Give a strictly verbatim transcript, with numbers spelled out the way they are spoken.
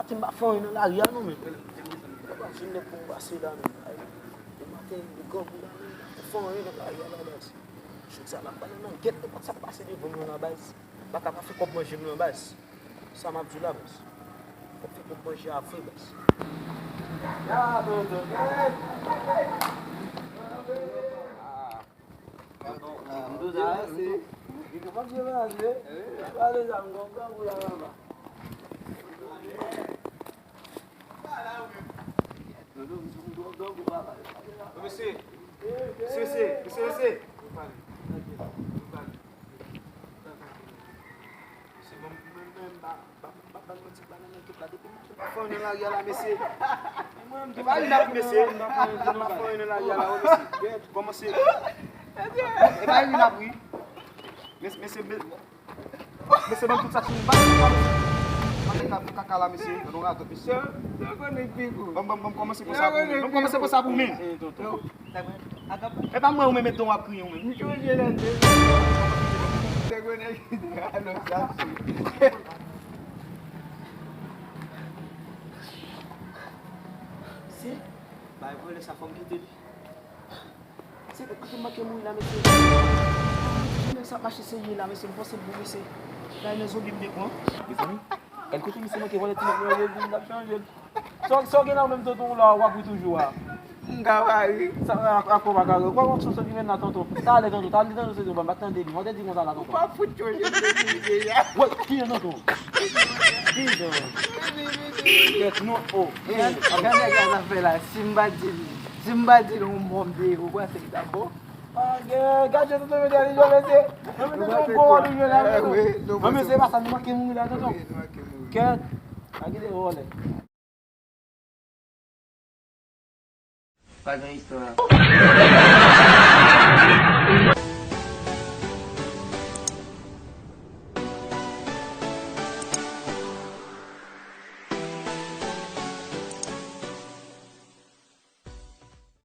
Ti m pa fè anyen nan lari a non, men. Mwen pa jwenn nèg pou m pase la, men. Ay, depi maten, grangou la, men, m pa fè anyen nan lari a la, baz. Jouk sa la, m pa nan langèt nenpòt sa k pase devan mwen la, baz. M pa ka pa fè kòb manje m nan, baz. Sa m ap di w la, baz. Fòk fè kòb manje a vre, baz. Ya, tonton. Mesye, mesye, mesye, mesye, mesye. Mesye, bon, mwen menm, ba, ba, ba, ba, mwen ti banana tout la, depi m pa fè anyen nan lari a la, mesye. E pa ri n ap ri, mesye. E pa fè anyen nan lari a la, wi, mesye. Kòmanse. E pa ri n ap ri. Mes-, mesye, mes-, mesye, ban m tout sa ki m ba. Mande kaka la, mesye. Ban m radòt, mesye. Ban m, ban m, ban m kòmanse pran sa pou mwen. Ban m kòmanse pran sa pou mwen. E pa mwen ou menm, meton w ap kriye ou menm. M chonje lè de. Te konnen ki te alò sa. Se bay vòlè sa fò m kite li. Se kote m manke mouri la, mesye. Nèg sa ap mache serye la, mesye. M panse m bon, mesye. Gade nan zonbi m te pran. Mezanmi, gade kote misye manke vòlè ti nèg mwen, yo di l ap chanje l. Sa w, sa w gen la ou menm, tonton, la w ap ri toujou a? M ka pa ri. Sa, a, a, kòman ka ri? Ou pa wè aksyon sa ki mennen la, tonton? Talè, tonton, talè, tonton, se yon banm, pa tande li. Mwen te di konsa la, tonton. Ou pa fout chonje m te di deja. Wè, ki jan, tonton? Ki jan? Kèt non, o. Gade, gade sa fè la. Si m pa di l, si m pa di l yon mo m te ye, ou panse li t ap bon? Ah, gade, gade jan tonton Medal li jwe, mesye. Tonton Medal yon gwo wòl li jwe la, mesye. Wi, non, non, mesye, se pa sa, nou manke mouri la, tonton. Wi, nou manke mouri. Kèt, pa kite vòlè. Pa gen istwa.